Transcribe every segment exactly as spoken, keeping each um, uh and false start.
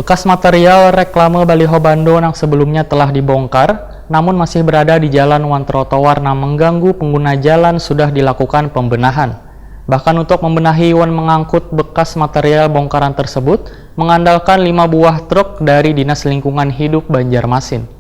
Bekas material reklame baliho bando nang sebelumnya telah dibongkar, namun masih berada di jalan wan trotoar nang mengganggu pengguna jalan sudah dilakukan pembenahan. Bahkan untuk membenahi wan mengangkut bekas material bongkaran tersebut, mengandalkan lima buah truk dari Dinas Lingkungan Hidup Banjarmasin.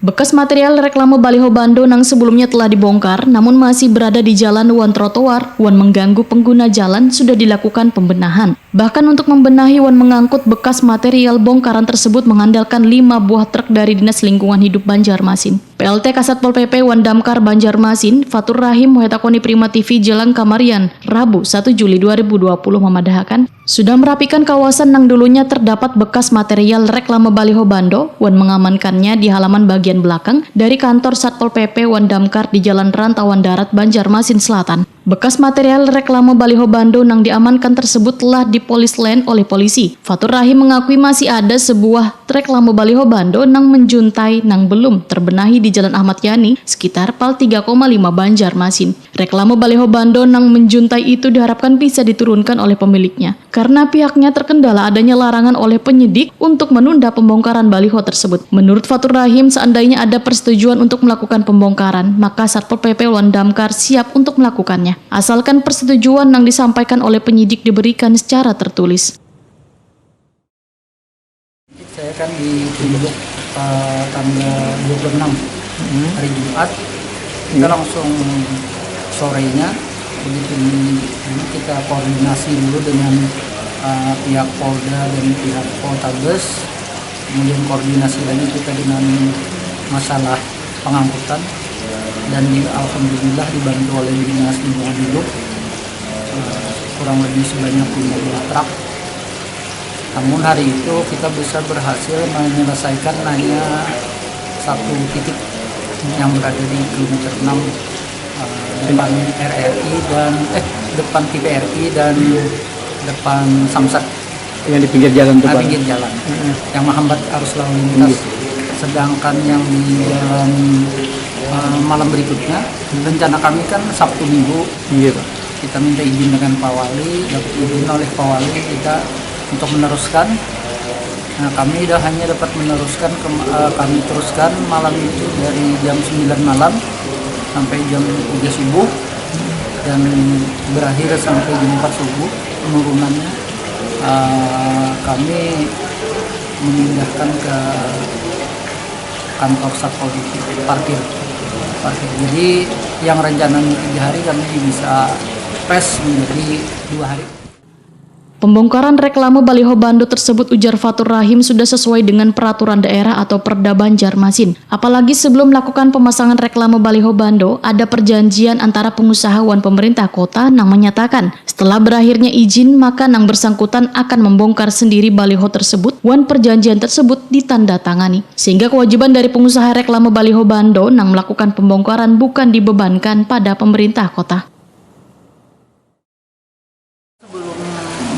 Bekas material reklame baliho bando nang sebelumnya telah dibongkar, namun masih berada di jalan wan trotoar, wan mengganggu pengguna jalan sudah dilakukan pembenahan. Bahkan untuk membenahi wan mengangkut bekas material bongkaran tersebut mengandalkan lima buah truk dari Dinas Lingkungan Hidup Banjarmasin. P L T Kasatpol P P wan Damkar Banjarmasin, Fatur Rahim, wahetakoni Prima T V jelang kamarian, Rabu, satu Juli dua ribu dua puluh, memadahakan, sudah merapikan kawasan nang dulunya terdapat bekas material reklame baliho bando wan mengamankannya di halaman bagian belakang dari kantor Satpol P P wan Damkar di Jalan Rantauan Darat, Banjarmasin Selatan. Bekas material reklame baliho bando nang diamankan tersebut telah dipolis lain oleh polisi. Fatur Rahim mengakui masih ada sebuah reklame baliho bando nang menjuntai nang belum terbenahi di Jalan Ahmad Yani, sekitar Pal tiga koma lima Banjarmasin. Reklame baliho bando nang menjuntai itu diharapkan bisa diturunkan oleh pemiliknya, karena pihaknya terkendala adanya larangan oleh penyidik untuk menunda pembongkaran baliho tersebut. Menurut Fatur Rahim, seandainya ada persetujuan untuk melakukan pembongkaran, maka Satpol P P wan Damkar siap untuk melakukannya, asalkan persetujuan yang disampaikan oleh penyidik diberikan secara tertulis. Saya kan ditunjuk uh, tanggal dua puluh enam hari Jumat. Kita langsung sorenya begitu ini, ini kita koordinasi dulu dengan uh, pihak Polda dan pihak Poltabes, kemudian koordinasi lagi kita dengan masalah pengangkutan, dan di, alhamdulillah dibantu oleh Dinas Lingkungan Hidup, uh, kurang lebih sebanyak lima belas truk. Namun hari itu kita bisa berhasil menyelesaikan hanya satu titik yang berada di kilometer enam, eh, depan R R I dan, eh, depan T V R I dan depan Samsat. Yang di pinggir jalan tuh, Nah, Pak? pinggir jalan yang menghambat arus lalu lintas. Sedangkan yang di jalan, eh, malam berikutnya, rencana kami kan Sabtu Minggu Iya, Pak. kita minta izin dengan Pak Wali, dapat izin oleh Pak Wali kita untuk meneruskan. Nah, kami dah hanya dapat meneruskan ke, eh, kami teruskan malam itu dari jam sembilan malam sampai jam tiga subuh dan berakhir sampai jam empat subuh penurunannya. Eh, kami memindahkan ke kantor Satpol P P, parkir. Parkir. Jadi yang rencananya tiga hari kami bisa press menjadi dua hari. Pembongkaran reklame baliho bando tersebut, ujar Fatur Rahim, sudah sesuai dengan peraturan daerah atau Perda Banjarmasin. Apalagi sebelum melakukan pemasangan reklame baliho bando, ada perjanjian antara pengusaha wan pemerintah kota nang menyatakan setelah berakhirnya izin, maka nang bersangkutan akan membongkar sendiri baliho tersebut wan perjanjian tersebut ditandatangani. Sehingga kewajiban dari pengusaha reklame baliho bando nang melakukan pembongkaran bukan dibebankan pada pemerintah kota. Sebelum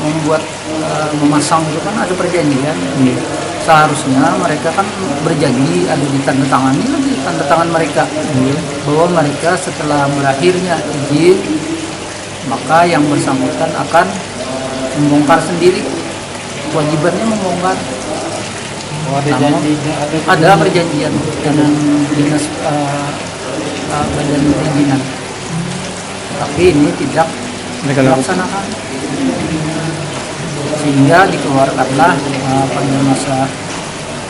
membuat, eh, memasang itu kan ada perjanjian. Seharusnya mereka kan berjanji, ada ditandatangani lagi tanda tangan mereka bahwa mereka setelah berakhirnya izin, maka yang bersangkutan akan membongkar sendiri. Kewajibannya membongkar. Oh, ada Namun, janjinya, ada ada perjanjian dengan dinas, eh, eh, badan perizinan. Tapi ini tidak Mereka lakukan. dilaksanakan. Sehingga dikeluarkanlah, eh, pada masa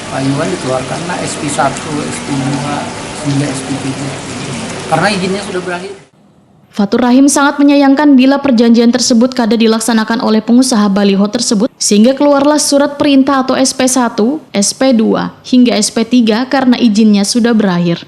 Pak Iwan dikeluarkanlah S P satu, S P dua, sehingga S P tiga. Karena izinnya sudah berakhir. Fatur Rahim sangat menyayangkan bila perjanjian tersebut kada dilaksanakan oleh pengusaha baliho tersebut, sehingga keluarlah surat perintah atau S P satu, S P dua, hingga S P tiga karena izinnya sudah berakhir.